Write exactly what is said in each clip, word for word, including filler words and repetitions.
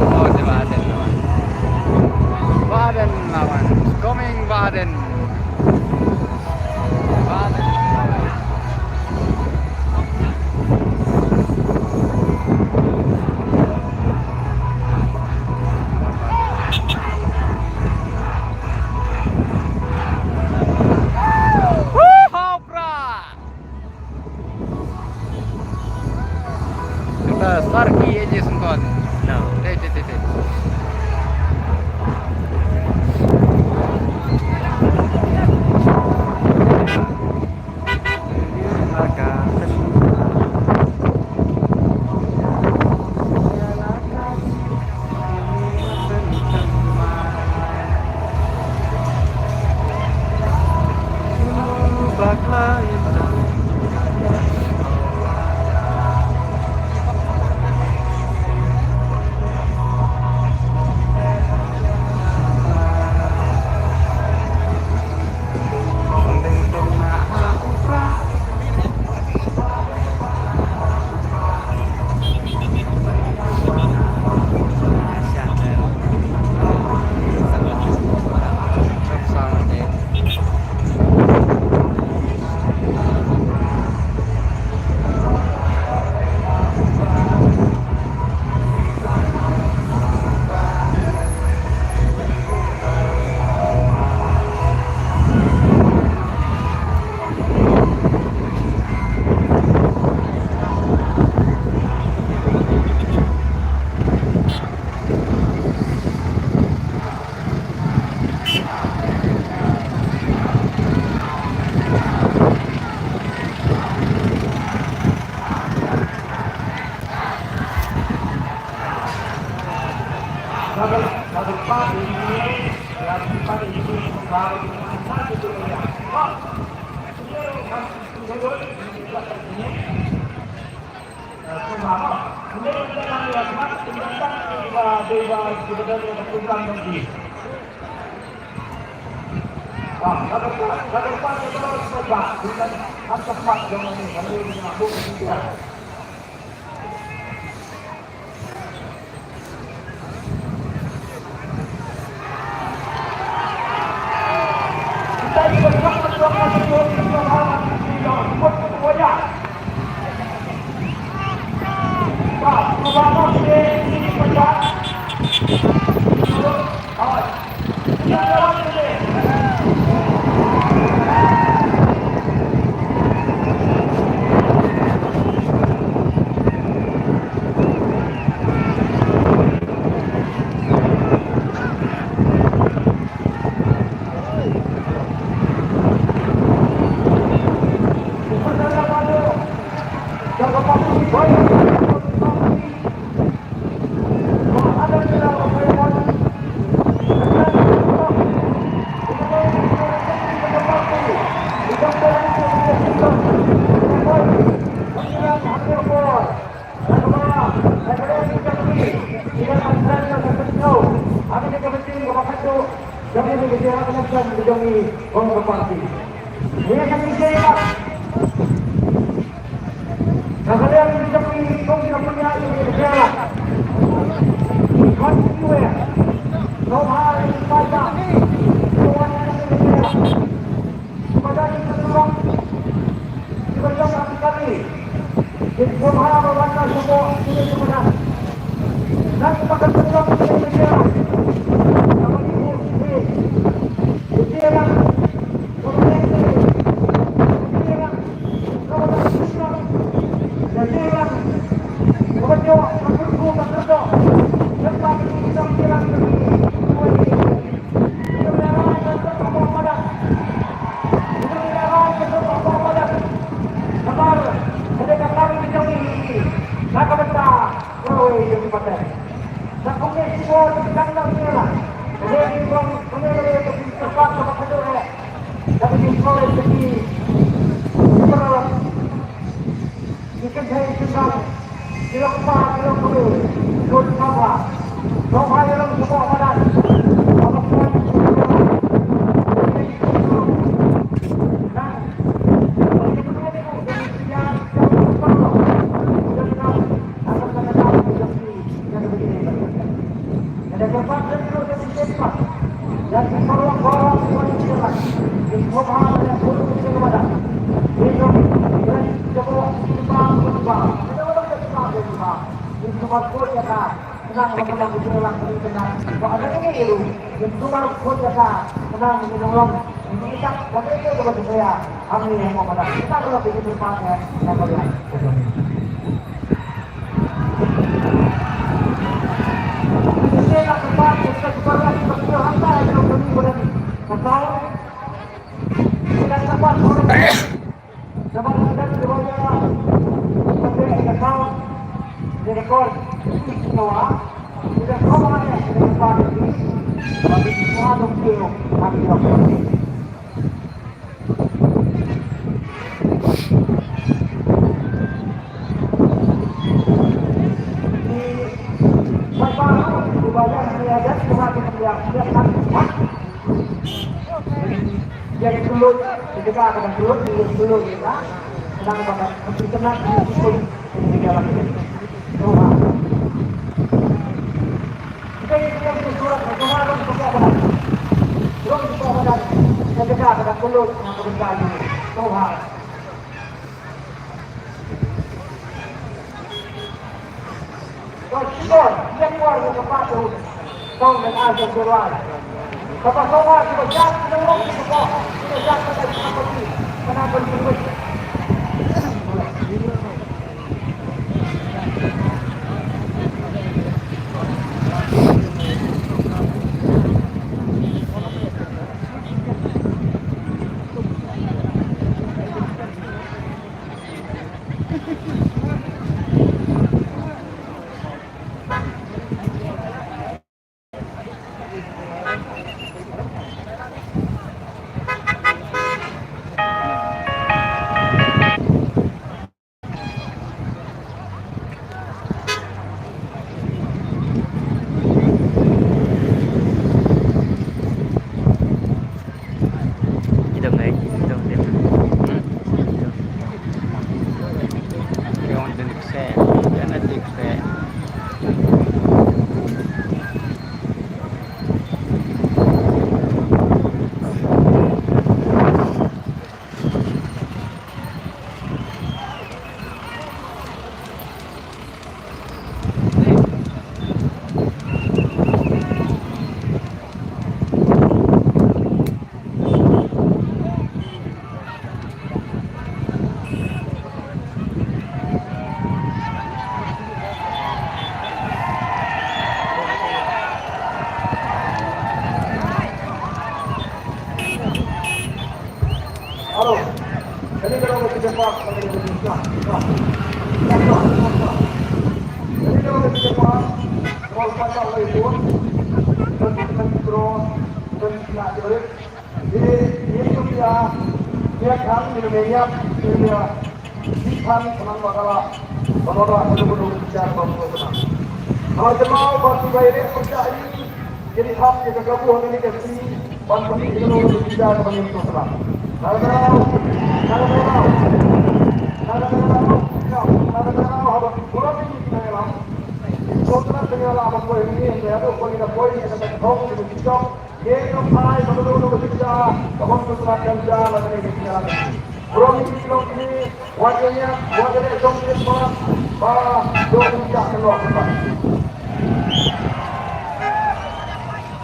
Oh, si Baden lawan. Baden lawan. Coming Baden. Baden lawan. Woo, Hopra! Kata Sarki A J Sengkon. No. Te, te, te, te.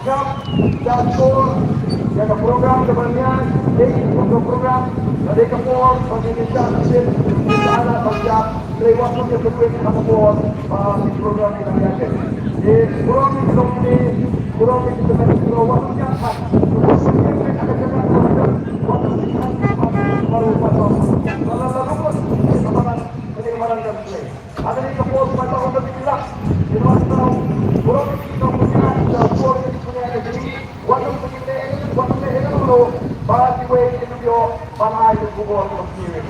Ngap, da shuh ïa ka program kaba ngi ïaid, dei ka program, ka dei ka por ba ngi ïaid sha shisien, ka dei ka por ba ngi ïaid sha shisien, ka dei ka por ba ngi ïaid sha shisien. Te burom ïa ki long kine, burom ïa ki tymmen ki briew, wat ïa ka, wat ïa ka, wat ïa ka, wat ïa ka, wat ïa ka. Hadien ka por ba la ong ka Biblia, ïa ka por ba la ong ka Biblia, ïa ka por ba la ong ka Biblia, wat ong ka Biblia, wat ong ka Biblia, ba kiwei ki nongïoh ban ai ka khubor ka Biblia.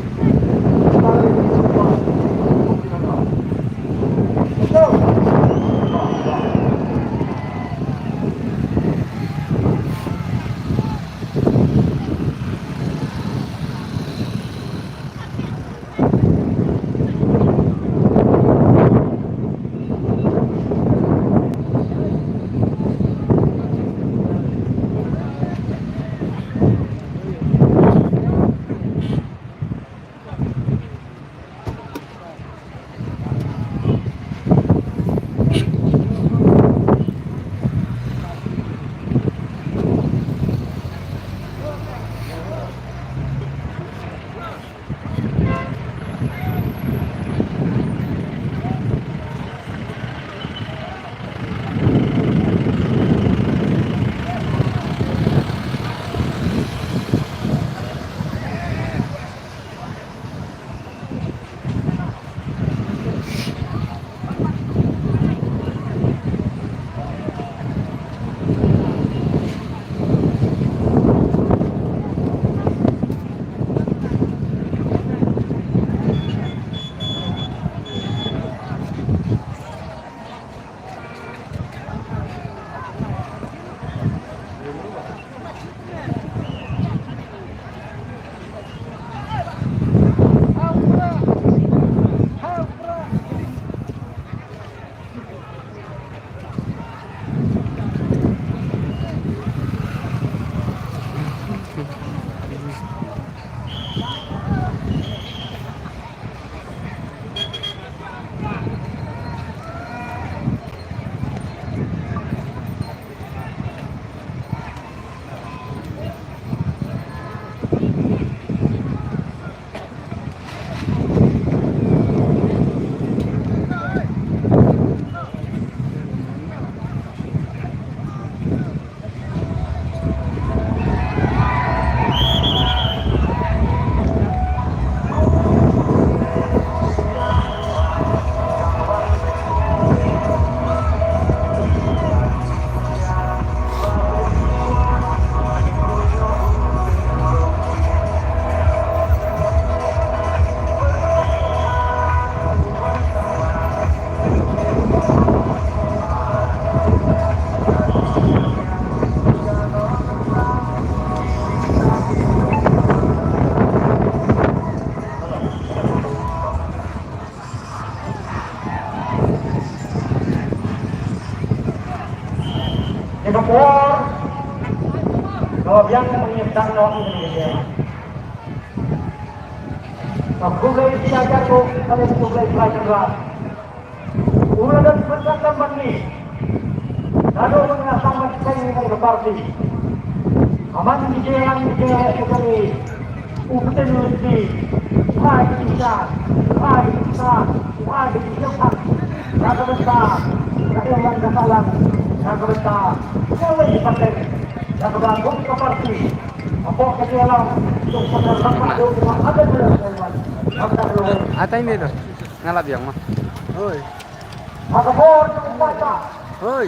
Ïa ka por kaba biang ka ngi tang noh ïa ka ngi. Ka khublei ïa ka ko ka le khublei Trai Kynrad. U la don pyrkhat lam bad ngi. Naduh ba nga tang ban seng ïa ka party. Ka man ngi je ngi je ïa ka ngi. U Kynrad u la ai ki jingshai, u ai ki jingshai, u ai ki jingshai. Na ka bynta ka imlang ka sahlang, na ka bynta kawei ka pateng, na ka bynta ka party. Hapoh ka jingïalang, to ka bynta ka party, ka bynta ka imlang. Atai ni tu. Nga la biang ma. Hoi. Ha ka bor ka bynta. Hoi.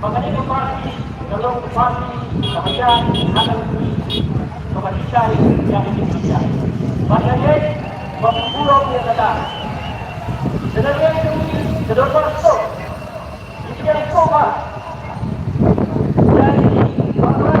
Ba kane ka party ka long ka party kaba ïaid ha ka lynti kaba hikai ïa ka jingïaid. Bad nga ngeit ba phi burom ïa kata. Te lada ngi ka dorbar stok, ngi pdiang stok ba ïa ki batai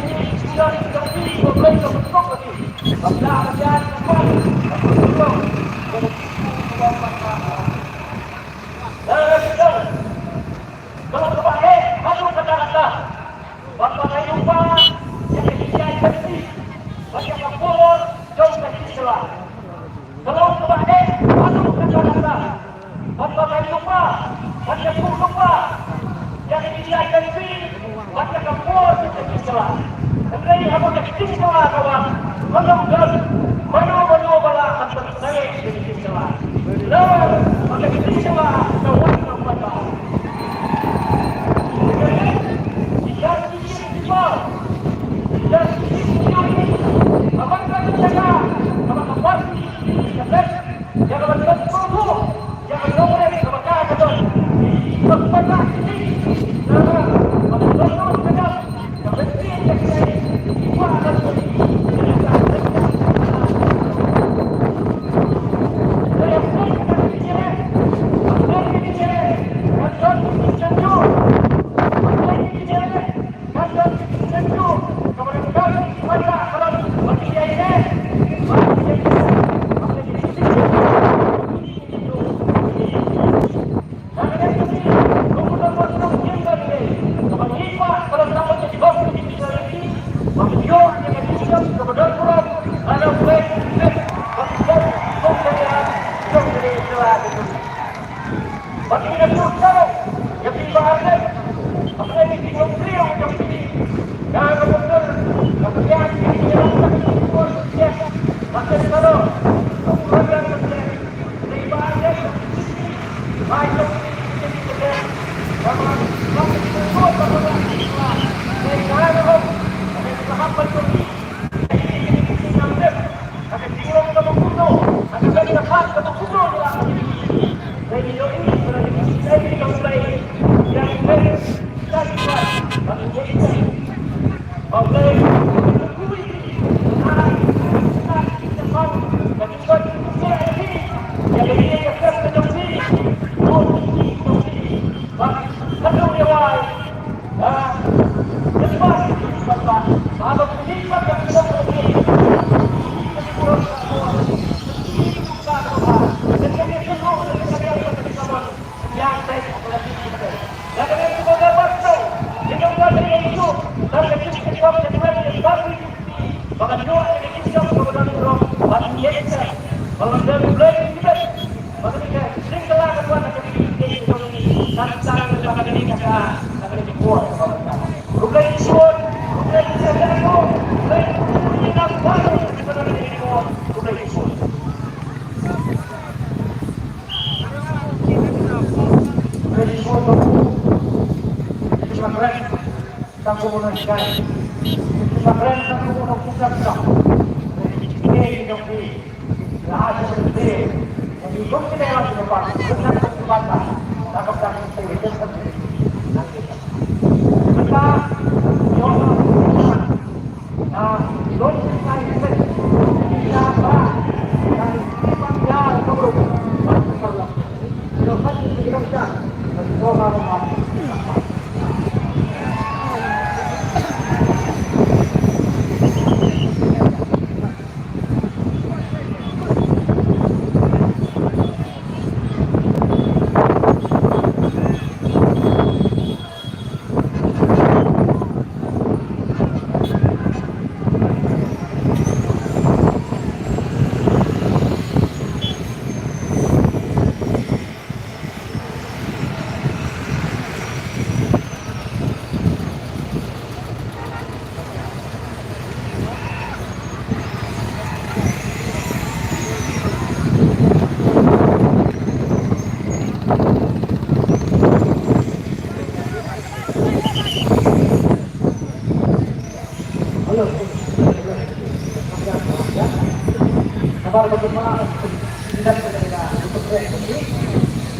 Ka long kaba eh haduh katta katta. Bad ba ka lypa, bad ka khuh lypa ïa ka jingïaid lynti bad ïa ka por jong ka jingkylla. Hynrei haba ka jingkylla ka wan, mano don, mano mano ba lah ban pynsangeh ïa ka jingkylla. Lada ba ka jingkylla ka wan namar ba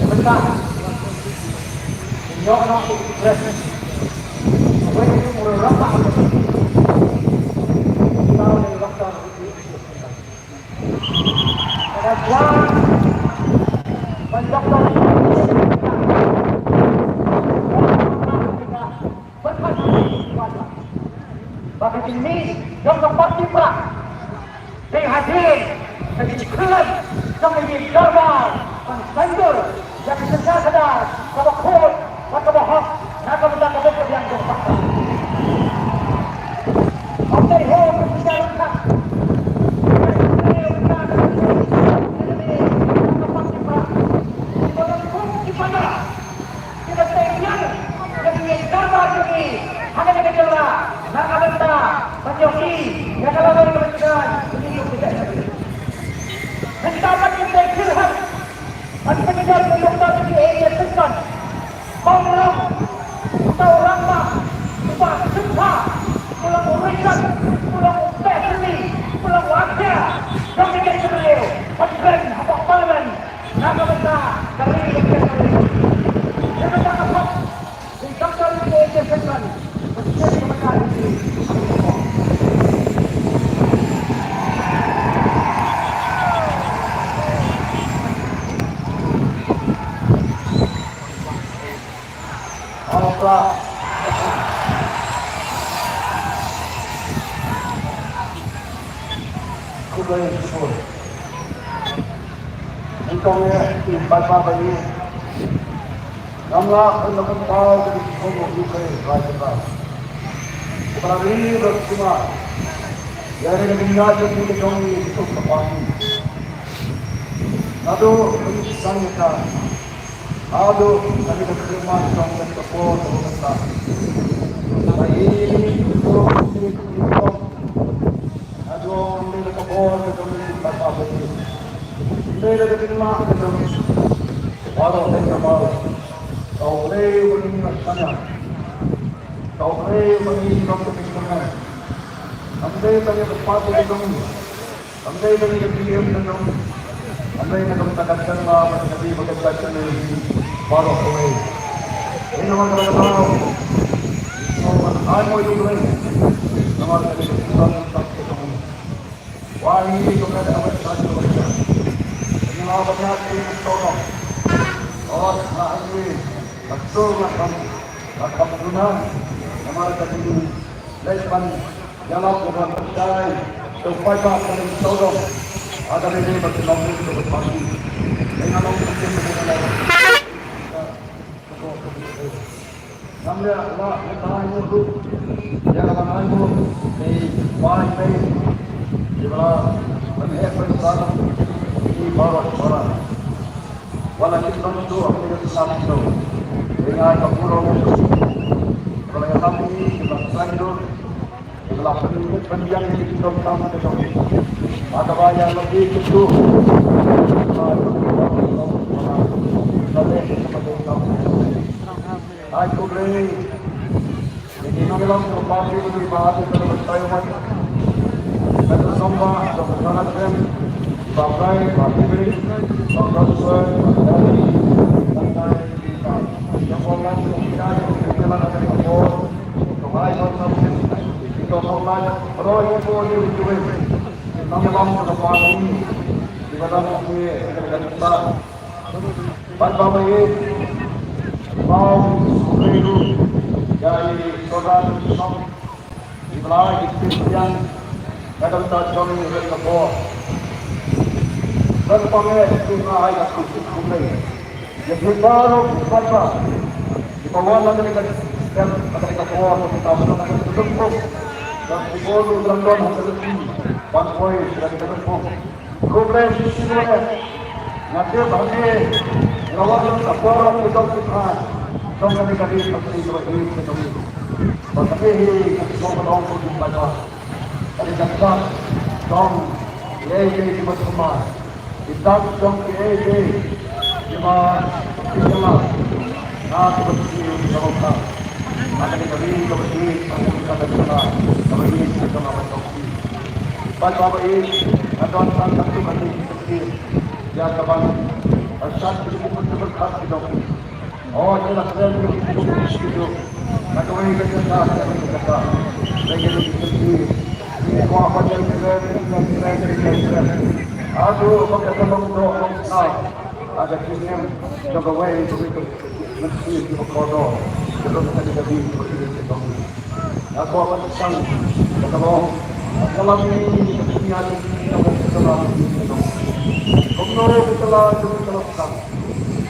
Mynta, ïoh noh u president. Wei u rangbah. Tau dei doktor. Kada kuat ban doktor. Ba ka jingmih jong ka party Prah dei hadien ka jingkhlem jong ka jingdorbar ban saiñdur ïa ka jingkadar kaba khuid bad kaba hok na ka bynta ka bor ka biang jong ka party. Ym dei ho ka jingkadar ka party Prah. Ki ba long kum ki para. Ki ba tei ñiang, ki ba tei ñiang, ki ba tei ñiang, ha kane ka jylla, na ka bynta ban ïohi ïa ka lawei kaba jngai, kine ki ba tei ñiang. Mynta pat ki tei khyrhan, ban pynjot ïa ka luktar ki ei ïa tynkan. Ba u long uta u rangbah uba sngewthuh, u long u rikat, u long u pehli, u long u akhiar jong ka jaitbynriew ban kren hapoh Parliament. Na ka bynta ka ri ka ri. Na ka bynta ka pop. Dei doktor K J Sengkon. Dei ka bynta ka ri. Apa? Khublei shibun. Nyngkong eh, i paidbah ba ïeit. Ngam lah ban ïa pynpaw ka jingkhum u Ukraine, rai paidbah. Ba la ri ba sumar. Ïa ri ka jingïaid jong ngi ka jong ngi ka jong ka party. Naduh ba ngi sdang ïa ka. Haduh kane ka kyrman jong kane ka por kaba mynta. Ba ïa ngi ki paidbah. Haduh ym dei da ka bor ka jong ngi ki paidbah ba ïeit. Ym dei da ka jinglah ka jong ngi. Baroh dei ka bor. Ka U Blei uba ngi ngeit. Ka U Blei uba ngi ïoh ka jingkyrmen. Ym dei tang ïa ka party ka jong ngi. Ym dei tang ïa ka P M ka jong ngi. Ym dei na ka bynta ka jylla bad ka ri bad ka jaitbynriew baroh kawei. Dei namar kata ka daw. Sngewbha ai mo ïa U Blei. Namar ka dei ka jingkyrmen ka jong ngi. Wah, ini bukan apa saja. Ini apa saja itu tolong. Oh, nah, ini betul lah kamu. Lah kamu guna. Nama ada ini. Lepas jalan bukan percaya. Supaya tak ada tolong. Ada ini betul itu betul. Dengan orang mungkin betul. Ngam leh la ngi tang ai nguh ruh ïa kaba ngai nguh ïa i Bai Pei. Ïa ba la pynheh pynsan ïa i baroh baroh. Wat la kim don shuh ïa ka snam shuh. Ïa nga ka puro. Ba la ïa tang ïa i ba la pynsan ïa i. Ba la pynmih pynbiang ïa ki dohkha ka jong ki. Ba kaba ïa la dei kito. Ai khublei. Ïa ki nongïalam jong ka party ki ba ha ka bynta ïa ka. Ka Samba, jong ka Sanga Seng, ba Brai, ba Bibri, ba Brai, ba Brai, ba Brai, ba Brai, ba Brai, ba Brai, ba Brai, ba Brai, Ïa phi baroh ki paidbah kiba wan ha kane ka step, ha kane ka por, kiba wan ha kane ka step, ban poi sha kane ka step. Khublei shibun. Nga tip hangne nga wan ha ka por kiba jong ki paidbah jong kane ka ri ka ri kaba ïeit ka jong ngi. Ba kane hi ka jingmong ka long ka jingpaidbah. Ka dei ka dak jong kiei kiei kiba thymmai. Ka dak jong kiei kiei kiba thymmai. Na kiba thymmai kiba thymmai. Ka dei ka ri kaba thymmai, ka dei ka ri kaba thymmai. Bad kaba ïeit, ka don tang katto katne ki ïa ka ban Asat ki pun ki berkat ki dong. Oh, ki la kren ki pun ki dong. Ka doi ka jaka, ka doi ka jaka. Lagi lagi sendiri. Ini ko apa dia kren, kren, kren, kren, kren. Aduh, pakai tolong doa. Ada kinem, coba wei begitu. Mesti di Pekodo. Belum tadi tadi begitu. Aku akan sang. Kalau kalau ini kita punya kita mau kita lagi. Kumno kita lagi kita lakukan.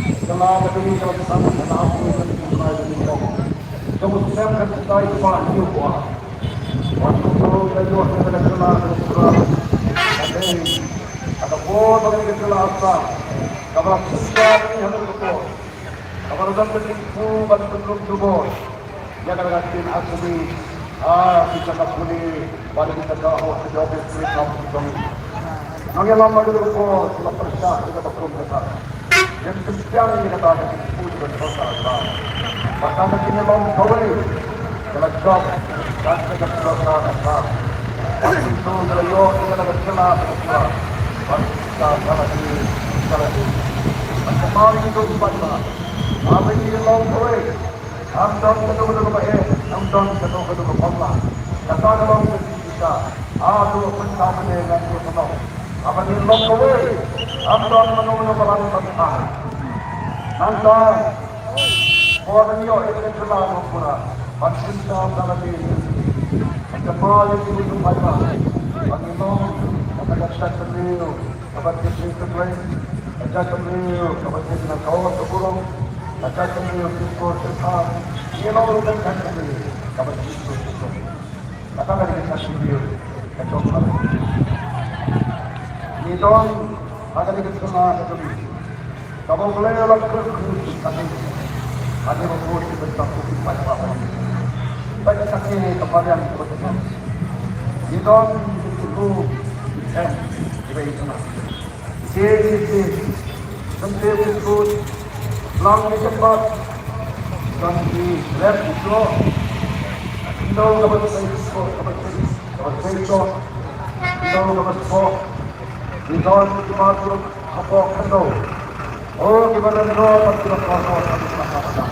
Kita lagi kita lakukan. Kita aku kita lakukan. Kamu siapkan kita itu Pak Yusuf. Waktu itu kita juga kita lakukan. Ada buat bagi kita lakukan. Kalau kita ini harus betul. Ka ba la don ka jingthmu bad ka jinglong jubor ïa ka jaka ktien Assami ha ki jaka pule bad ki jaka hok ki jaka pule kam ki jong ngi. Nongïalam ha kane ka por la pyrshah ïa kata ka kum kata. Ïa ka jingpynïaid ïa kata ka jingthmu jong ka sorkar. Bad ka jingïalam kawei ka la jop ka jingpynïaid ka sorkar. Ka la ïoh ïa kata ka jingïalam ka sorkar. Bad ka la ki ka la ki. Bad ka la ki. Haba ngi long kawei, ngam don kano kano kaba eh, ngam don kano kano kaba pamla. Kata ka long ka jingkita. Hato pynta pynne ngan ïoh kano. Haba ngi long kawei, ngam don mano mano ba lan pynta. Nangta, por ngi ïoh ïa ka jylla ba pura. Ban pynta ka la dei. Ka jaka ïa ki ïa ki bai ba. Ban ngi long, ka jaka jait bynriew. Kaba tip tip tip lei, ka jait bynriew, kaba tip na kawon ka burom, ka jait bynriew tip ko tip ha, ïa long ruh ka jait bynriew, kaba tip ko tip ko. Kata ka dei ka jait bynriew, ka jong ka. Ngi don, ha ka dei ka jong ka jong. Kaba U Blei u la kyrkhu ka dei, ka dei ba ko tip tip ko tip ko tip ko. Ba ka dei ka mariang ko tip. Ngi don, ngi tip ko, ngi tip, ngi tip. Ke, ke, ke. Kan te u kut. Lang ni cepat. Kan di lep itu. Indo dapat saya itu, dapat saya, dapat saya itu. Indo dapat itu. Indo dapat itu. Apa kendo? Oh, gimana ndo? Dapat kita kau kau satu sama sama.